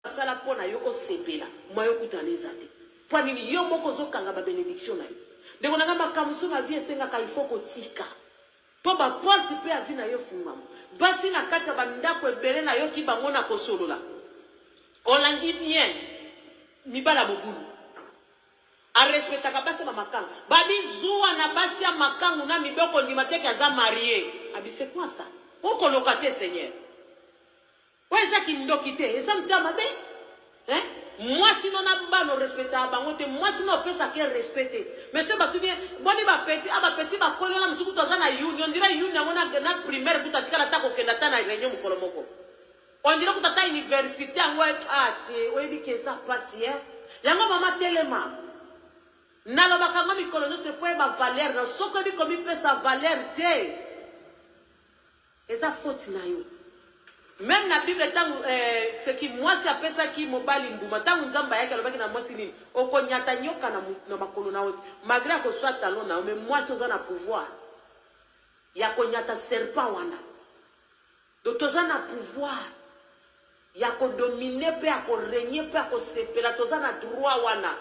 Asala mpo na yo osepela moyen okutana eza te mpo nini yo moko ozokanga ba benediction na yo ndeko na ngai makambo mosusu na vie esengaka il faut kotika mpo ba porte mpe ya vie na yo efungwama basi na kati ya bandako ebele nayoki bango na kosolola olangi bien mibala mobulu arespectaka basi ya bamakangu babi zuwa na basi ya makangu na miboko ndima teke aza marie abi c'est quoi ça okoloka te seigneur Oyo eza kindoki te, eza motema mabe. Hein? Mwasi no na bana orespectaka bango te, mwasi no opesaka ye respect te. Mais soki batuni ye, boni ba petit, ah ba petit bakoli wana mosusu kutu aza na uni, on dirait uni yango na, na primaire kutu atikala ata kokenda ata na réunion mokolo moko. On dirait kutu ata université yango ah te, oyebi ke eza pasi hein. Yango mama telema. Nalobaka yango mikolo nyonso, il faut oyeba valeur na soki oyebi komipesa valeur te. Eza faute na yo. Meme na bible tangu eh, ce qui mwasi apesaki mobali mbuma tangu nzambe ayaki alobaki na mwasi nini okonyata nyoka na, na makolo na yo malgré akoswa talon na yo mais mwasi oza na pouvoir ya konyata serpent wana donc toza na pouvoir ya ko dominer pe ya ko regner pe ya kosepela toza na droit wana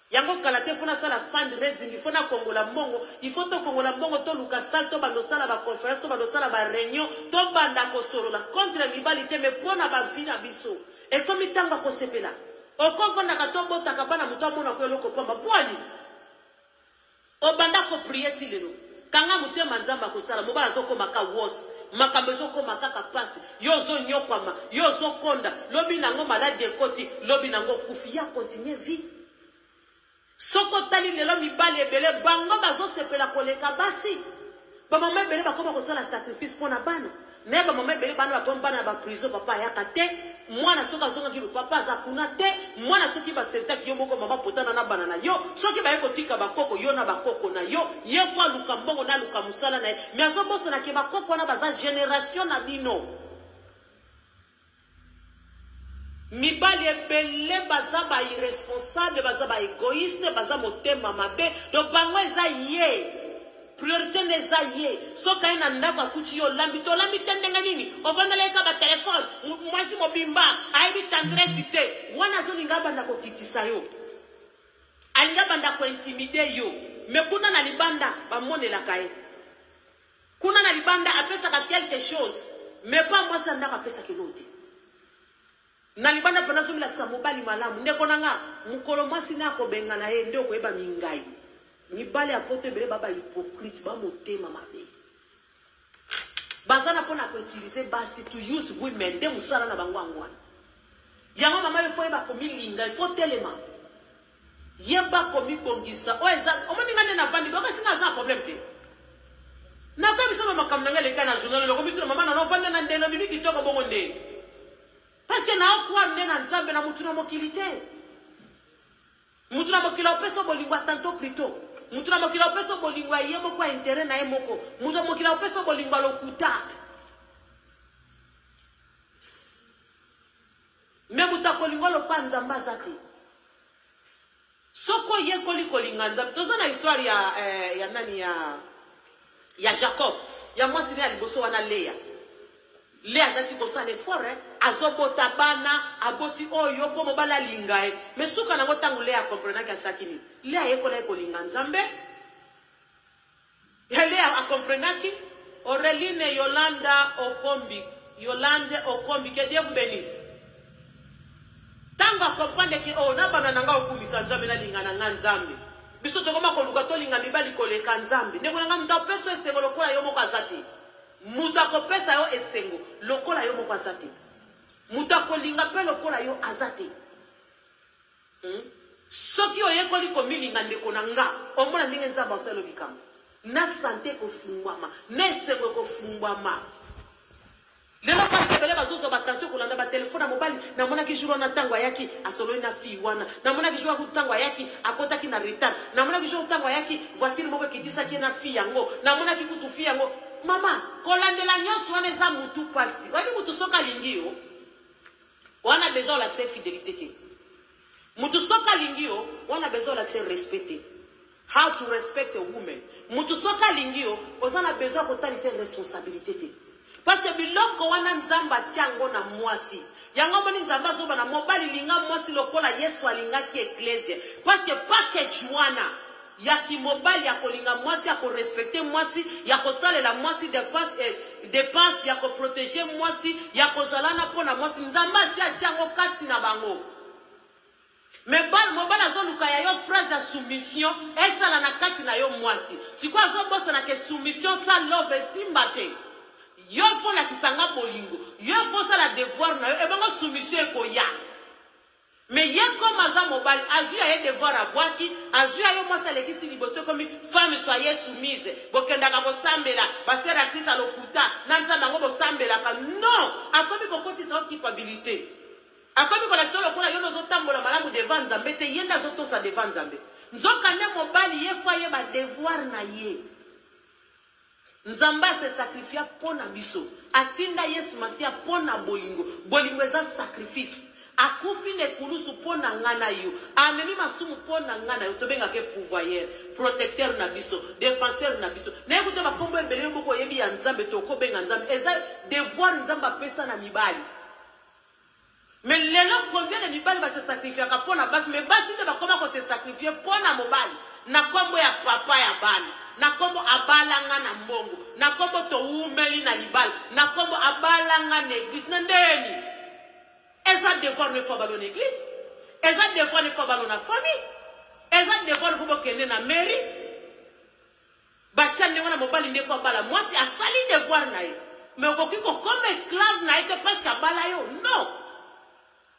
Yango kala te faut nasala fund raising il faut na kongola mbongo il faut to kongola mbongo toluka salle tobanda osala ba conference tobanda osala ba reunion tobanda kosolola contre mibali te mais pona ba vie na biso ekomi tango ya kosepela okovandaka to obotaka bana moto amona ko eloko pamba mpo nini Obanda ko prier ti lelo. Kanga motema Nzambe akosala. Mobali azokoma ka worse. Makambo ezokoma kaka pasi. Yo ozonyokwama, yo ozokonda, lobi nango maladi ekoti, lobi nango okufi. Ya continuer vie. Soki otali lelo mibali ebele bango bazosepela koleka basi. Ba mama ebele bakoma kosala sacrifice pona bana. Naye ba mama ebele bana bakomi bana ya ba prison papa ayaka te. Mwana soki azongaki bo papa aza kuna te. Mwana soki ba sentaki yo moko mama potana na bana na yo. Soki baye kotika ba koko yo na ba koko na yo. Ye faut aluka mbongo na aluka musala na ye. Mais azobosana ke ba koko wana baza generation na bino. Mibali ebele baza ba irresponsable, baza ba egoiste, baza motema mabe. Donc bango eza ye. Priorité nde eza ye. Soki aye na ndako akuti yo olambi te, olambi te ndenge nini? Ovandela ye kaka ba telefone, mwasi mobimba ayebi tendresse te. Wana azolinga abanda kokitisa yo. Alingi abanda ko intimider yo. Mais kuna na libanda bamonelaka ye. Kuna na libanda apesaka quelque chose mais pa mwasi ya ndako apesaka eloko te. Na libanda pena azomilakisa mobali malamu. Ndeko na nga, mokolo mwasi naye akobengana ye nde okoyeba mingai. Mibali ya poto ebele ba ba hypocrite, ba motema mabe. Baza na pona ko utiliser basi, to use women nde mosala na bango yango wana. Yango mama il faut oyeba komilinga, il faut telema. Yeba komibongisa oyo eza omoni nga nde navandi boyoka singa aza na problème te nakoyebisa ba makambo na nga eleka na journal nakomituna mama na nofanda na ndelo bimi kitoko bongo nde parce que nao croire nde na nzambe na mutu na mokili te mutu na mokili apesa bolingo ya tantôt plutôt mutu na mokili apesa bolingo ya ye moko ya intérêt na ye moko mutu na mokili apesa bolingo ya lokuta Mais moto akolinga lokola Nzambe aza te. Soki oyekoli kolinga Nzambe, toza na histoire ya, eh, ya nani ya, ya Jacob, ya mwasi ne ya liboso wana Lea. Lea azalaki kosala effort, eh? azobota bana, aboti oyo mpo mobali alinga ye. Mais suka nango ntango Lea akomprenaki asalaki nini? Lea ayekolaki kolinga Nzambe. Lea a comprenaki Aureline Yolanda Okombi Yolande Okombi que Dieu vous benisse. Tango a comprendre que oh na bana na nga okumisa Nzambe na linga na nga Nzambe. Biso tokoma koluka tolinga mibali koleka Nzambe. Ndeko na nga moto apesa yo esengo lokola yo moko aza te. Moto akopesa yo esengo lokola yo moko aza te. Moto akolinga mpe lokola yo aza te. Hum? Soki oyekoli komilinga ndeko na nga, omona ndenge Nzambe asala yo bikambo. Na sante ekofungwama, na esengo ekofungwama. Lelo basi ebele bazozwa ba tension kolanda ba telefone ya mobali. Namonaki jour wana ntango ayaki asololi na fille wana. Namonaki jour wana ntango ayaki akotaki na retard. Namonaki jour ntango ayaki voiture moko ekitisaki ye na fille yango. Namonaki kutu fille yango. Mama, kolandela nyonso wana eza mutu pasi. Oyebi mutu soki alingi yo, Wana besoin olakisa ye fidelite te. Mutu soki alingi yo, wana besoin olakisa ye respect te. How to respect a woman. Mutu soki alingi yo, oza na besoin ya kotalisa ye responsabilite te. Parce que biloko wana Nzambe atia yango na mwasi. Yango omoni Nzambe azoba na mobali linga mwasi lokola Yesu alingaki eklezia. Parce que package wana ya kimobali ya kolinga mwasi, ya korespecte mwasi, ya kosalela mwasi defense, eh, depense, ya koprotege mwasi, ya kozalana mpo na mwasi, Nzambe asi atia yango kati na bango. Mais bal mobali azoluka ya yo phrase ya soumission esala na kati na yo mwasi. Sikoyo azobosana ke soumission sans love esimba te. Yo faut lakisa nga bolingo. Yo faut sala devoir na yo ebongo soumission ekoya. Mais ye comme aza mobali azui ya ye devoir abwaki, azui ya yo mwasi alekisi liboso ekomi femme soyez soumise. Bokendaka kosambela ba sœur ya Christ ya lokuta na Nzambe yango bosambelaka. Non, akomi kokotisa yo culpabilite. Akomi kolakisa yo lokola yo nde ozo tambola malamu devant Nzambe te, ye nde azo tosa devant Nzambe. Nzoka nde mobali ye faut ayeba devoir na ye. Nzambe a se sacrifia po na biso. Atinda Yesu Masiya po na bolingo. Bolingo eza sacrifice. Akufi na ekulusu po na nga na yo. Amemi masumu po na nga na yo. Tobengaka ye pourvoyeur, protecteur na biso, defenseur na biso. Nayebi kutu ba kombo ebele yo moko oyebi ya Nzambe tokobenga Nzambe. Eza devoir Nzambe apesa na mibali. Mais lelo combien de mibali ba se sacrifiaka po na basi mais basi nde bakoma ko se sacrifier po na mobali na kombo ya papa ya bana na kombo abala nga na mbongo na kombo towumeli na libala na kombo abala nga na eglise na ndeni eza devoir ne faut balo na eglise eza devoir ne faut balo na famille eza devoir ne faut bokende na mairie Batia ndenge wana mobali nde faut abala mwasi asali devoir na ye mais okoki kokoma esclave na ye te parce que abala yo non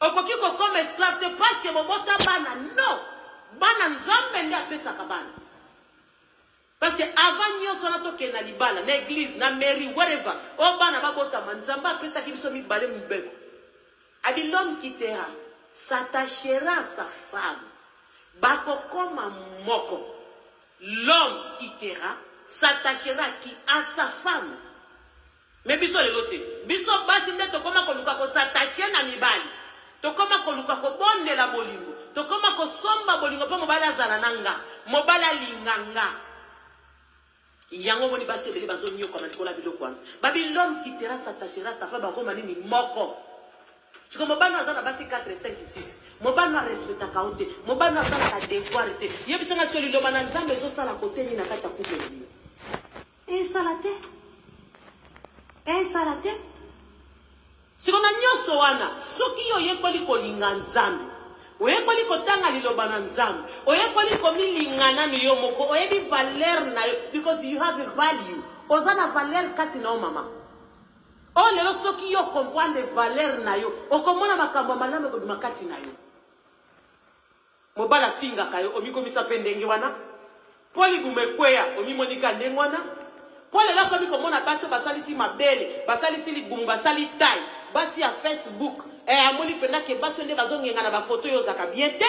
okoki kokoma esclave te parce que bobota bana non bana nzambe nde apesaka bana parce que avant nyonso wana tokende na libala na eglise na mairie whatever oyo bana babotama nzambe apesaki biso mibale mibeko abi l'homme quittera s'attachera à sa femme bakokoma moko L'homme quittera, s'attachera à qui? À sa femme. Mais biso lelo te. Biso basi nde tokoma koluka ko s'attacher na mibali. Tokoma koluka kobondela bolingo. Tokoma kosomba bolingo mpo mobali azala na nga. Mobali alinga nga. Yango omoni basi ebele bazonyokwama likolo ya biloko wana. Babi l'homme quittera, s'attachera à sa femme, bakoma nini? Moko. Siko mobali no aza na basi 4, 5, 6. Mobali no arespectaka yo te. Mobali no asalaka devoir te. Yebisa nga siko liloba na Nzambe ezosala kote nini na kati ya couple na bino? Esala te. Esala te. Siko na nyonso wana, soki yo oyekoli kolinga Nzambe, oyekoli kotanga liloba na Nzambe, oyekoli komilinga nanu yo moko, oyebi valeur na yo because you have a value. Oza na valeur kati na yo mama. Oh lelo soki yo comprendre valeur na yo, okomona makambo ya malamu ekobima kati na yo. Mobali afingaka yo, omikomisa mpe ndenge wana. Mpo libumu ekweya, omimoni kaka ndenge wana. Mpo lelo akomi komona basi oyo basalisi mabele, basalisi libumu, basali taille, basi ya Facebook. Eh, amoni mpenza ke basi oyo nde bazongenga na bafoto yo ozalaka bien te.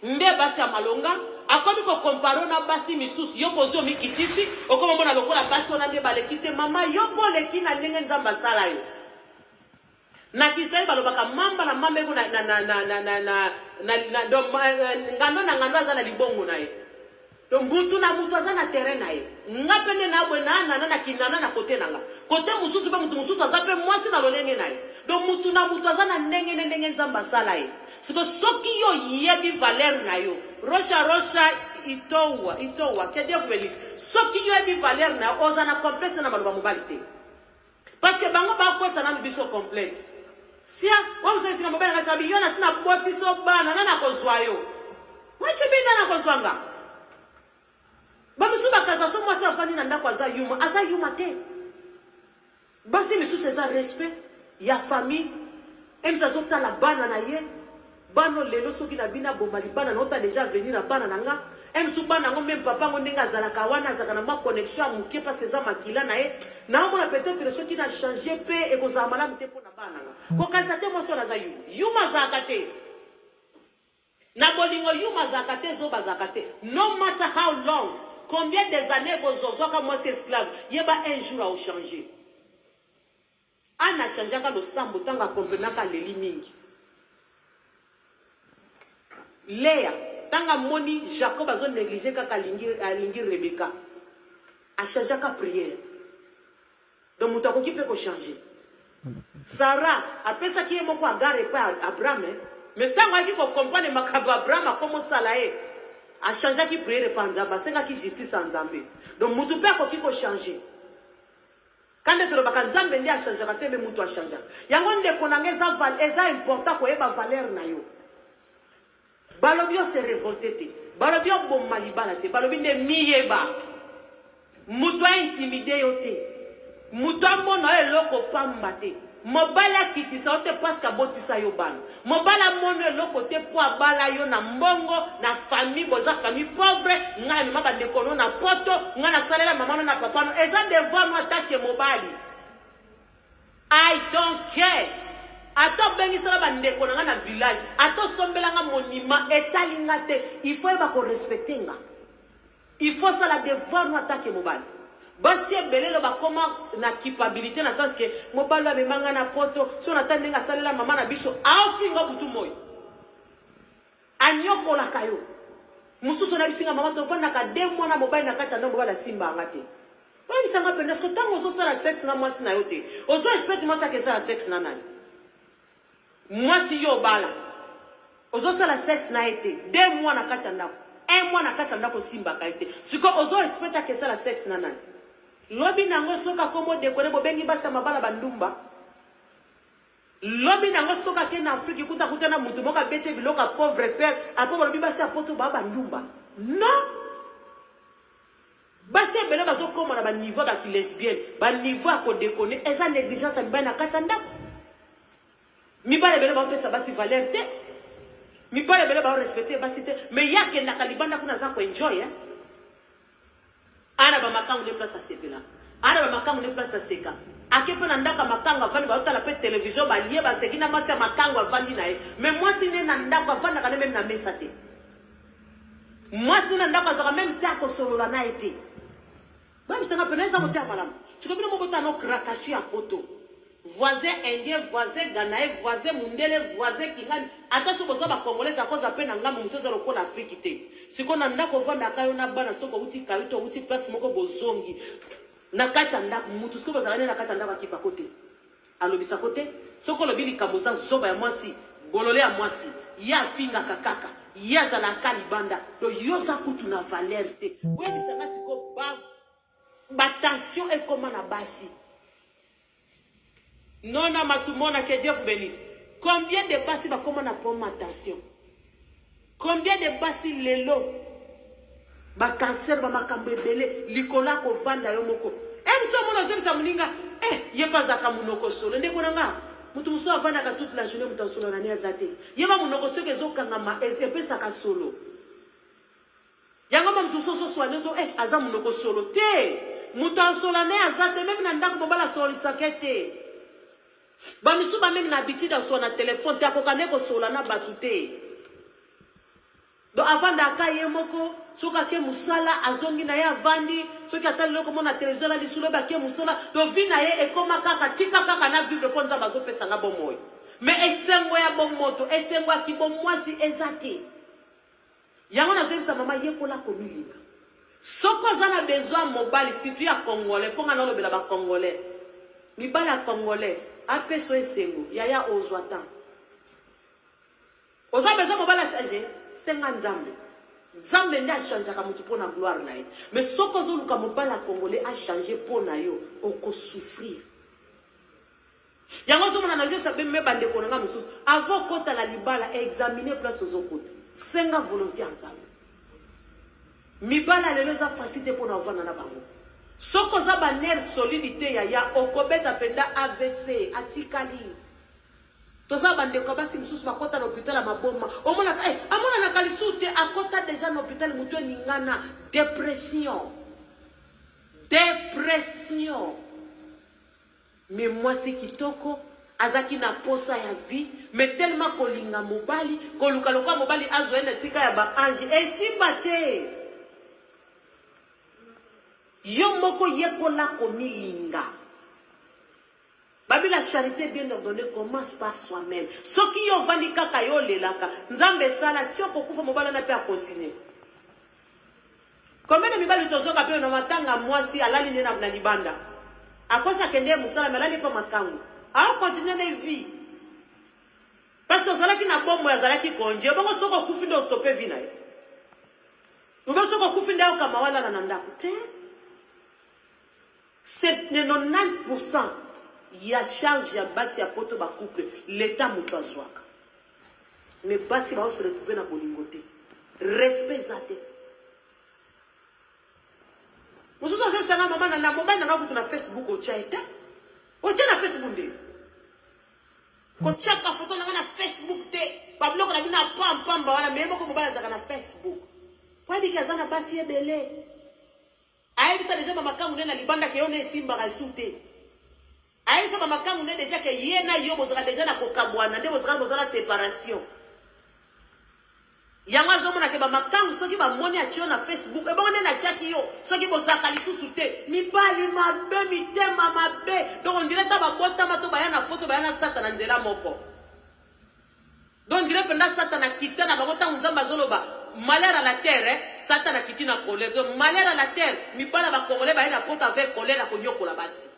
Nde basi ya malonga akomi ko compare na basi misusu yo mpe ozwi omikitisi okoma mona lokola basi wana nde baleki te mama yo mpe oleki na ndenge nzambe asala yo na kiswahili balobaka mamba na mamba eko na, na, na, na, na, na, na, na, na, do, eh, ngando na ngando aza na libongo na ye donc mutu na mutu aza na terrain na ye nga mpe nde nabwe na nana na kinana na kote na nga kote mosusu mpe mutu mosusu aza mpe mwasi na lolenge na ye donc mutu na mutu aza na ndenge nde ndenge nzambe asala ye siko soki yo oyebi valeur na yo rocha rocha itowa itowa que Dieu vous bénisse soki yo oyebi valeur na yo oza na complexe na maloba mobali te Parce que bango ba kotisa nanu biso complexe. Sia, wa mosala singa mobali nga sabi yo na sina botiso bana na nakozwa yo. Wachi binda nakozwa nga. Ba misusu bakaza so mwasi avandi na ndako aza yuma, aza yuma te. Basi misusu eza respect ya famille. Ems azotala bana na ye. Bana oyo lelo soki na bino aboma libala na ota dejà avenir ya bana na nga un jour bana yango meme papa yango ndenge azalaka wana azalaka na mwa connexion ya moke parce que eza makila na ye naomona peut-être soki na change pe ekozala malamu te mpo na bana nga kokanisa te mwasi wana aza yuma yuma azalaka te na bolingo yuma azalaka te zoba azalaka te no matter how long combien des années ekozozwaka mwasi esclave yeba un jour aochange Anna a changeaka losambo tango a comprenaka aleli mingi. Lea tango amoni Jacob azo negliger kaka alingi alingi Rebecca a changeaka prière. Donc moto akoki mpe kochanger. Sarah apesaki ye moko Agar epai ya Abraham, eh? Mais ntango ayaki kocomprendre makambo Abraham akomosala ye, achangeaki prière epai ya Nzambe, asengaki justice ya Nzambe. Donc moto mpe akoki kochanger. Ka nde tolobaka Nzambe nde achangeaka te, mais moto achangeaka. Yango ndeko na nga, eza, eza important koyeba valeur na yo. Balobi o se revolter te, balobi oboma libala te, balobi nde miyeba. Moto a intimider yo te, moto amona yo eloko pamba te. Mobali akitisa yo te parce que abotisa yo bana. Mobali amona yo eloko te mpo abala yo na mbongo, na famille, boza famille pauvre, ngai namema bandeko no na poto, ngai nasalela mama no na papa no. Eza devoir no atake mobali. I don't care. Ata obengisaka ba ndeko na nga na village, ata osombela nga monument, etali nga te. Il faut yeba ko respecter nga. Il faut sala devoir no atake mobali. Basi ebele lo bakoma na culpabilité na sens que mobali amema nga na poto, so na tandi ndenge asalela mama na biso, aofinga butu moyi. Anyokolaka yo. Mosusu nayebisi nga mama tovandaka de mwana mobali na kati ya ndako, mobali asimbaka nga te. Oyebisa nga mpenza soki ntango ozosala sexe na mwasi na yo te, ozo expect mwasi akesala sexe na nani? Mwasi yo obala, ozosala sexe na ye te, 2 mois na kati ya ndako, un mois na kati ya ndako osimbaka ye te, sikoyo ozo expect akesala sexe na nani? Lobi nango soki akomo dekone, bobengi basi ya mabala bandumba. Lobi nango soki ake na Afrique kuta kuta na mutu moko abeti ye biloko ya pauvre père, après balobi basi ya poto ba bandumba. Non! Basi ebele bazokoma na ba niveau ba ki lesbienne, ba niveau ya ko déconner, eza négligence ya mibali na kati ya ndako. Mibali ebele baopesa basi valeur te. Mibali ebele bao respecter basi te, mais ye akendaka libanda kuna aza ko enjoy, hein. Ana ba makangu ne place asepela. Ana ba makangu ne place aseka. Ake pe na ndako ya makangu avandi, baotala pe television, balie, baseki na mwasi ya makangu avandi na ye. Mais mwasi ne na ndako avandaka ne meme na mesa te. Mwasi ne na ndako azwaka meme te akosolola na ye te. Bayebisanga pena eza koteya malamu. Sikoyo bino moko botala no cracation ya poto. Voisin indien, voisin ganaye, voisin mundele, voisin kingani. Ata soki boza ba congolais akoza pe na ngambo mosusu eza lokola Afrique te. Sikoyo na ndako ovandaka yo na bana soki outi kayu to outi place moko bozongi na kati ya ndako mutu sikoyo bozalaka nde na kati ya ndako akipako te. Alobisako te. Soki olobi likambo oza zoba ya mwasi, bolole ya mwasi, ye afingaka kaka, ye azalaka libanda. Donc yo oza kutu na valeur te. Boyebisa nga sikoyo ba ba tension ekoma na basi. Nona Matumona, que Dieu vous bénisse. Combien de basi bakoma na problème ya tension? Combien de basi lelo ba cancer ba makambo ebele likolo ya kovanda yo moko. Eh biso mona ozobisa moninga eh ye mpe azalaka monoko solo ndeko na nga. Moto mosusu avandaka toute la journée moto asolola na ye aza te. Yeba monoko soki ezokangama epesaka solo. Yango ma moto mosusu ozoswana ozo eh aza monoko solo te. Moto asola na ye aza te meme na ndako mobali asolisaka ye te. Ba misusu ba meme na habitude asola na telefone te, akoka nde kosola na bato te. Donc avandaka ye moko, soki ake mosala azongi na ye avandi, soki atali eloko moko na televizio na lisolo oyo ake mosala, donc vie na ye ekoma kaka tika kaka na vivre mpo Nzambe azopesa nga bomoi. Mais esengo ya bomoto, esengo ya kibomwasi eza te. Yango nazoyebisa mama yekola komilinga. Soki oza na besoin mobali surtout ya congolais, mpo nga nalobela ba congolais, mibali ya congolais apesa yo esengo yaya ozwa temps. Oza besoin mobali achange, senga Nzambe. Nzambe nde achangeaka motu mpo na gloire na ye. Mais soki ozoluka mobali ya congolais achange mpo na yo, okosouffrir. Yango ozomona na Joseph me bandeko na nga mosusu, avant okota na libala, examine place ozokota. Senga volonté ya Nzambe. Mibala lelo eza facile te mpona ovanda na bango. Soki oza ba nerf solide te yaya, okobeta mpenza AVC, atikali. Toza bandeko ya basi mosusu bakota na hôpital ya maboma, omonaka eh, amonanaka lisusu te, akota deja na hôpital motu eningana, dépression. Dépression. Mais mwasi kitoko azaki na posa ya vie, mais tellement kolinga mobali, koluka lokola mobali azwa ye na esika ya ba ange, esimba te. Yo moko yekola komilinga. Babi la charité bien ordonnée commence par soi-même. Soki yo ovandi kaka yo olelaka, Nzambe esala ti okokufa mobali wana pe akontinue. Combien de mibali tozoka pe na matanga mwasi alali nde na libanda. Akosi akende ye mosala mais alali epa makangu. Ao continuer ne vie. Parce que ozalaki na bomoi azalaki konje bongo soki okufi nde ostope vie na ye. Obe soki okufi nde ayoka mawa alala na ndako te. 90% ya charge ya basi ya poto ba couple l'etat moto azwaka. Mais basi bao se retrouver na bolingo te. Respect eza te. Mosusu azebisa nga mama na mobali na nga kutu na Facebook otya ye te. Otya na Facebook nde. Kotyaka foto na nga na Facebook te. Babiloko na bino ya pampamba wana meye moko mobali azalaka na Facebook. Po ayebiki aza na basi ebele. Ayebisa deja ba makangu nde na libanda ke yo nde esimbaka esu te. Ayebisa ba makangu nde deja ke ye na yo bozalaka deja na kokabwana nde bozalaka bozala separation. Yango azomona ke ba makangu soki bamoni atie yo na Facebook ebongo nde natiaki yo soki bozalaka lisusu te. Mibali mabe mitema mabe donc on dirait ta babotama to baya na poto baya na satana nzela moko. Donc on dirait mpenza satana akita na bango ntango Nzambe azoloba malheur à la terre eh, satana akiti na colère. Donc malheur à la terre, mibala ba congolais baye na poto avec colère ya konyokola basi.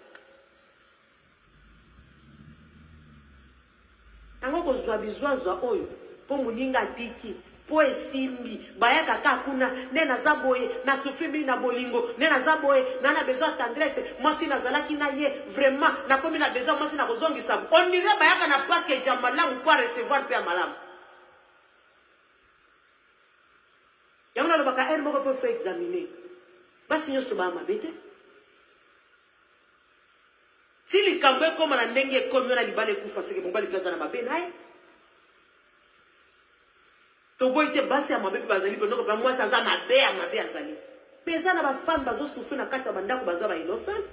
Yango kozwa bizwazwa oyo mpo moninga atiki mpo esimbi bayaka kaka kuna nde naza boye na souffrir mingi na bolingo nde naza boye na na besoin ya tendresse mwasi nazalaki na ye vraiment nakomi na besoin mwasi na kozongisa on dirait bayaka na package ya malamu mpo recevoir mpe ya malamu. Yango nalobaka heure moko mpe faut examiner basi nyonso baya mabe te. Ti likambo ekoma na ndenge ekomi wana libala ekufa seke mobali mpe aza na mabe na ye. Toboyi te basi ya mabe mpe bazali mpe noko mpe mwasi aza mabe ya mabe azali. Mpe eza na ba femme bazo souffrir na kati ya bandako baza ba innocente.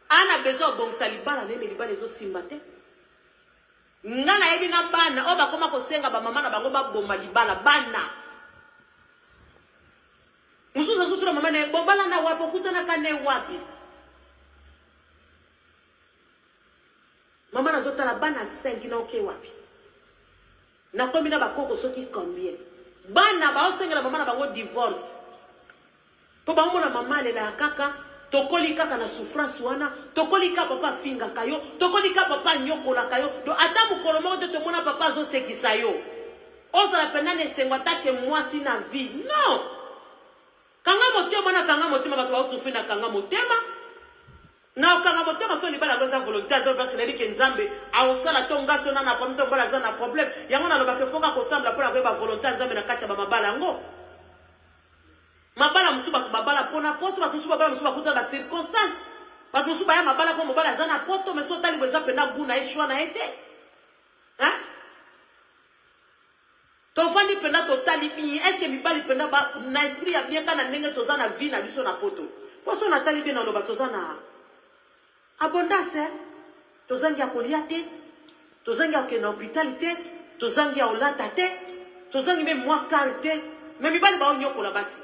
Ana besoin abongisa libala na ye me libala ezosimba te. Nga nayebi na bana oyo bakoma kosenga ba mama na bango baboma libala bana. Mosusu azotuna mama na ye bobala na wapi okutanaka ne wapi? Mama nazotala bana 5 na oke wapi? Nakomi na bakoko soki combien? Bana baosengela mama na bango divorce. Po baomona mama alelaka kaka, tokoli kaka na souffrance wana, tokoli kaka papa afingaka yo, tokoli kaka papa anyokolaka yo. Donc ata mokolo moko te tomona papa azosekisa yo. Ozala penda na esengo ata ke mwasi na vie. Non! Kanga motema na kanga motema bato bao souffrir na kanga motema. Na okanga motema so libala yango eza volonté ya Nzambe parce que nayebi ke Nzambe aosala to nga so na na problème to mobali aza na problème. Yango nalobaka il faut kaka kosambela mpo na koyeba volonté ya Nzambe na kati ya ba mabala yango. Mabala mosusu bato babala mpo na poto, bato mosusu babala mosusu bakuta na ba circonstances. Bato mosusu baya mabala mpo mobali aza na poto, mais so otali boye eza mpenza goût na ye, choix na ye te. Hein? Tovandi mpenza totali bien, est-ce que mibali mpenza ba na esprit ya bien kaka na ndenge toza na vie na biso na poto? Mpo so natali bien naloba toza na abondance eh? Tozangi ya kolia te, tozangi ya kokende na hôpital te, tozangi ya kolata te, tozangi meme mwa car te, mais mibali baonyokola basi.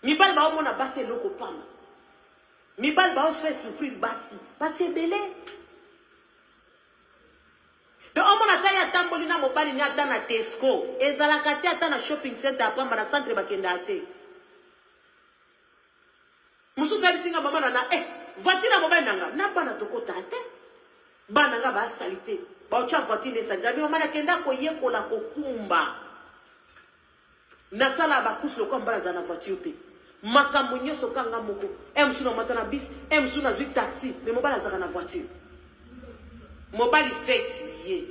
Mibali baomona basi eloko pamba. Mibali baofaire souffrir basi, basi ebele. Donc omona ata ye atamboli na mobali ne ata na Tesco ezalaka te ata na shopping center ya pamba na centre bakendaka te. Mosusu ayebisi nga mama na na eh voiture ya mobali na nga na bana tokota te. Bana nga ba salite. Ba otya voiture ne salite. Abi mama nakenda koyekola kokumba. Nasala ba course lokola mobali azala na voiture te. Makambo nyonso ka nga moko. Eh mosusu na mata na bus, eh mosusu nazwi taxi, mais mobali azalaka na voiture. Mobali fete ye,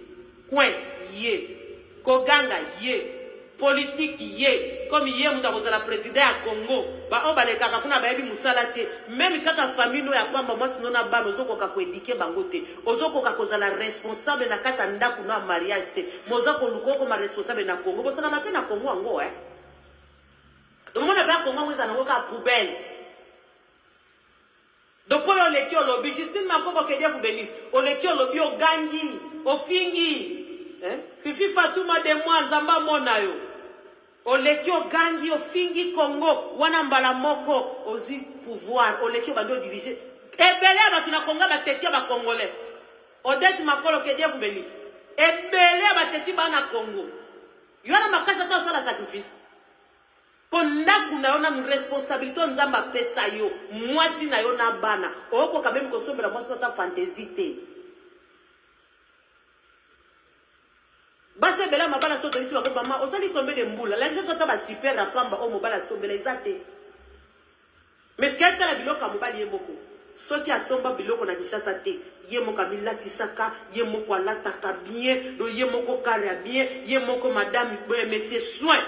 coin ye, koganga ye, politique ye, comme ye moto akozala president ya Congo. Ba oyo balekaka kuna bayebi mosala te. Meme kaka famille no ya pamba mwasi no na bana ozokoka ko eduquer bango te. Ozokoka kozala responsable na kati ya ndako no ya mariage te. Mais oza koluka okoma responsable na Congo. Bosakana pe na Congo yango eh. Donc mona pe ya Congo yango ezala nango kaka poubelle. Donc oyo oleki olobi Justine Makoko que Dieu vous benisse. Oleki olobi ogangi, ofingi. Eh? Fifi Fatuma de moi Nzambe amona yo. Oleki ogangi ofingi Congo wana mbala moko ozwi pouvoir oleki obandi odirige ebele ya bato na Congo bateti ya ba Congolais. Odette Makolo que Dieu vous benisse. Ebele ya bateti ba na Congo. Yo na makasi ata osala sacrifice. Mpo ndako na yo nanu responsabilité oyo Nzambe apesa yo, mwasi na yo na bana, okoka meme kosombela mwasi no ata fantaisie te. Basi ebele ya mabala soki toyebisi bango mama osali combien de mbula, lakisa biso ata ba super ya pamba oyo mobali asombela eza te. Mais ce tala biloko ya mobali ye moko soki asomba biloko na Kinshasa te ye moko amilatisaka ye moko alataka bien do ye moko car ya bien ye moko madame eh, monsieur soin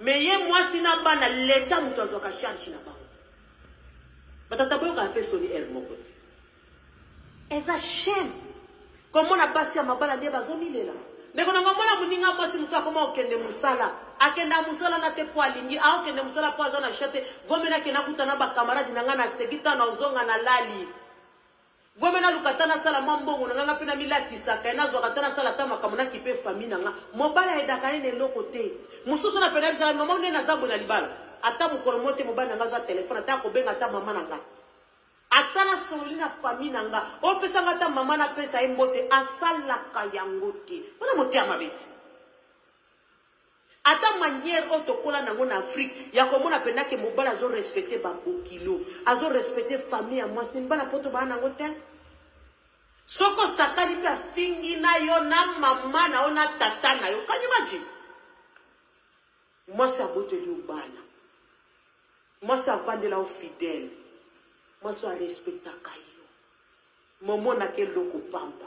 mais ye mwasi na bana leta moto azwaka charge na bango. Batata boyokaka mpe soni heure moko te. Eza shame komona basi ya mabala nde bazomilela. Ndeko na nga omona moninga mwasi mosusu akoma kokende mosala. Akenda mosala na te po alingi, aokende mosala po aza na choix te. Vaut mieux nakende nakuta na ba camarades na nga na seki tango naozonga na lali. Vaut mieux naluka ata nasala mwa mbongo na nga, nga pe namilatisaka ye, nazwaka ata nasala ata makambo nakipe famille na nga. Mobali ayedaka ye na eloko te. Mosusu na pene ayebisaka mama nde naza boye na libala. Ata mokolo moko te mobali na nga azwa telephone ata akobenga ata mama na nga. Ata na sololi na famille na nga opesa nga ata maman na pesa ye mbote asalaka yango te wana motema mabe ti ata manière oyo tokola nango na Afrique ya komona penda ke mobali azo respecter ba bokilo azo respecter famille ya mwasi ni bana poto baa nango te soki osakani mpe afingi na yo na mama na yo na tata na yo can you imagine mwasi aboteli yo bana Mwasi avandela yo fidèle. Mwasi oyo a respectaka yo. Mais omonaka eloko pamba.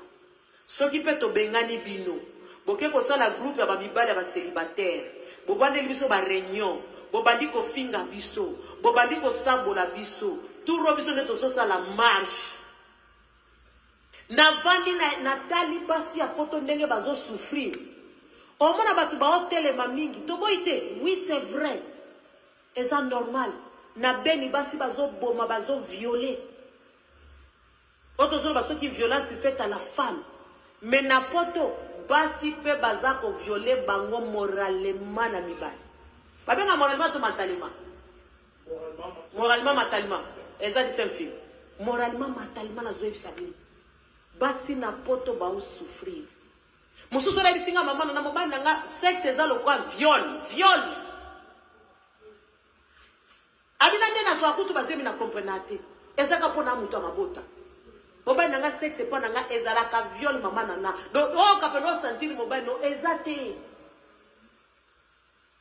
Soki pe tobengani bino, boke kosala groupe ya ba mibali ya ba celibataires. Bobandeli biso ba reunion, bobandi kofinga biso, bobandi kosabola biso. Tour oyo biso nde tozosala marche. Navandi na natali basi ya poto ndenge bazo souffrir. Omona batu baotelema mingi. Toboyi te. Oui c'est vrai. Eza normal na beni basi bazo boma bazo viole oyo tozoloba soki violence faite à la femme mais na poto basi pe baza ko viole bango moralement na mibali babenga moralement to mentalement moralement mentalement eza the same thing moralement mentalement nazoyebisa bino basi na poto bao souffrir Mosusu ayebisi nga mama na mobali na nga sexe eza lokwa viol viol. Abina nde nazwa kutu bazemi na comprena te. Ezaka mpo na moto ya mabota. Mobali na nga sexe mpo na nga ezalaka viol mama na na. Donc oyo kapelo sentir mobali no eza te.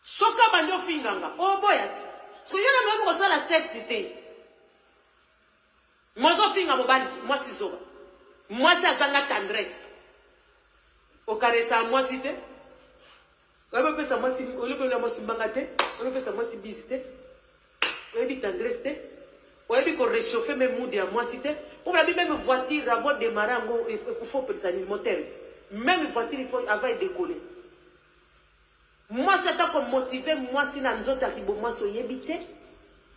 Soki abandi ofinga nga oboya ti. Soki yo na oyebi kosala sexe te. Mozo finga mobali mwasi zoba. Mwasi azanga tendresse. Okaresa mwasi te. Oyebi opesa mwasi oyebi olia mwasi mbanga te. Oyebi opesa mwasi bise te. Oyebi tendresse te. Oyebi ko réchauffer même mood ya mwasi te. Po balobi même voiture avant démarrer yango il faut opelisa nini moteur te. Même voiture il faut avant décoller. Mwasi ata ko motiver mwasi na nzoto ya kibomwasi oyebi te.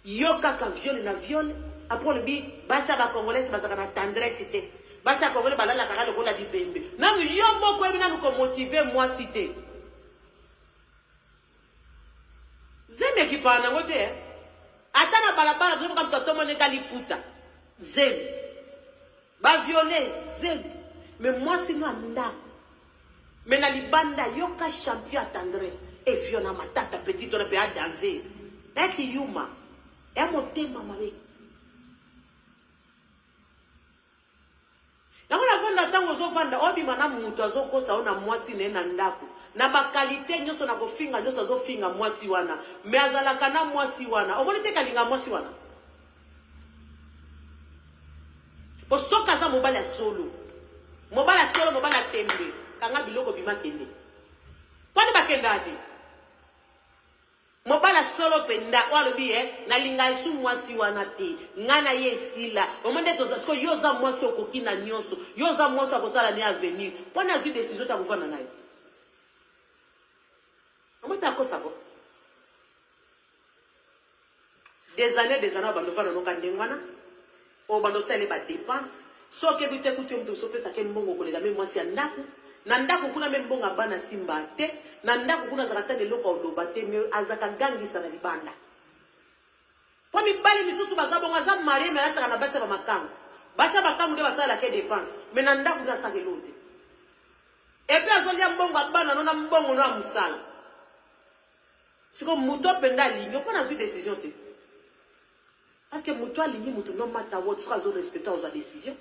Yo kaka viol na viol. Après olobi basi ya ba congolaise bazalaka na tendresse te. Basi ya congolais balalaka kaka lokola bibembe. Nanu yo moko oyebi nanu ko motiver mwasi te. Zemi ekipaka nango te eh. Ata na balabala tozoyoka moto atomoneka liputa. Zemi. Ba viole zemi. Mais mwasi no ya ndako. Mais na libanda yoka champion ya tendresse e fiona matata petit wana pe a danse. Ya kiyuma. Ya motema mabe. Yango navanda ntango ozovanda obima na moto azokosa yo na mwasi na ye na ndako na bakalite nyonso na kofinga nyonso azofinga mwasi wana me azalaka na mwasi wana omoni te kalinga mwasi wana Po soki aza mobali ya solo, mobali ya solo, mobali ya tembe, kanga biloko bima kende. Pwani bakendaka te. Mobali ya solo penda oyo alobi eh, nalinga esu mwasi wana te, nga na ye esila. Omoni nde toza sikoyo, yo oza mwasi okoki na nyonso, yo oza mwasi akosala ne avenir. Pwani azwi decision te akofanda na yo. Omoni te akosa ko. Des annees des annees obanda ofanda noka ndenge wana obanda osala ye ba depense soki okebi te kutu yo moto mosusu opesaka ye mbongo koleka me mwasi ya ndako na ndako kuna me mbongo ya bana asimba te na ndako kuna azalaka ata na eloko ya oloba te me azalaka gangisa na libanda mpo mibali misusu baza bongo aza marie me alataka na basi ya bamakangu basi ya bakangu nde basalelaka ye depense me na ndako nde asalaka eloko te epuis azolia mbongo ya bana no na mbongo no ya mosala. Sikoyo moto mpenza alingi mpo nazwi décision te. Parce que moto alingi moto no matter what, soki azo respecter, ozwa décision.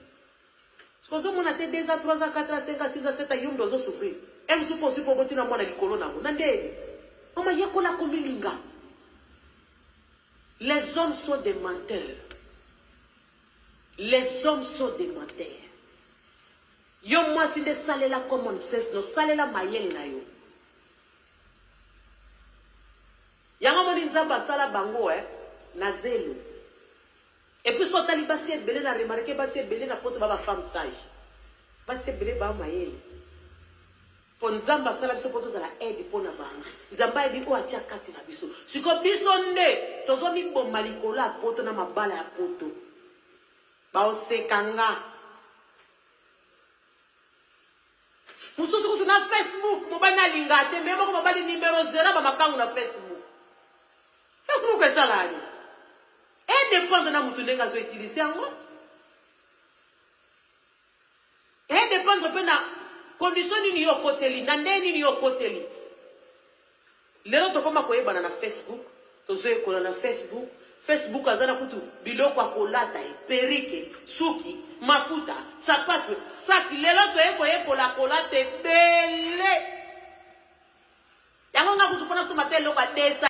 Soki ozomona te 2 ans, 3 ans, 4 ans, 5 ans, 6 ans, 7 ans, yo moto ozosouffrir. E mosusu mpo ozwi mpo oboti na mwana likolo nango na ndeni. Mama, yekola komilinga. Les hommes sont des menteurs. Les hommes sont des menteurs. Yo mwasi nde salela common sense, no salela mayele na yo. Yango moni Nzambe asala bango na zelo. Et puis so otali basi ebele, na remarquer basi ebele na poto ba ba femme sage. Basi ebele ba mayele. Mpo Nzambe asala biso mpo tozala aide mpo na bango. Nzambe ayebi oyo atia kati na biso. Siko biso nde tozomiboma likolo ya poto na mabala ya poto. Baoseka nga. Mosusu kutu na Facebook mobali nalinga te, me moko mobali numero 0 bamakangu na Facebook. Facebook esala nini? E dépendre na mutu ndenge azoutiliser yango. E dépendre mpe na condition nini yo okoteli, na ndenge nini yo okoteli. Lelo tokoma koyebana na Facebook, tozoyekola na Facebook. Facebook aza na kutu biloko ya kolata, e perruque, suki, mafuta, sapato, saki. Lelo toye koyekola kolata ebele. Yango nga kutu mpona soma te eloko ya desa.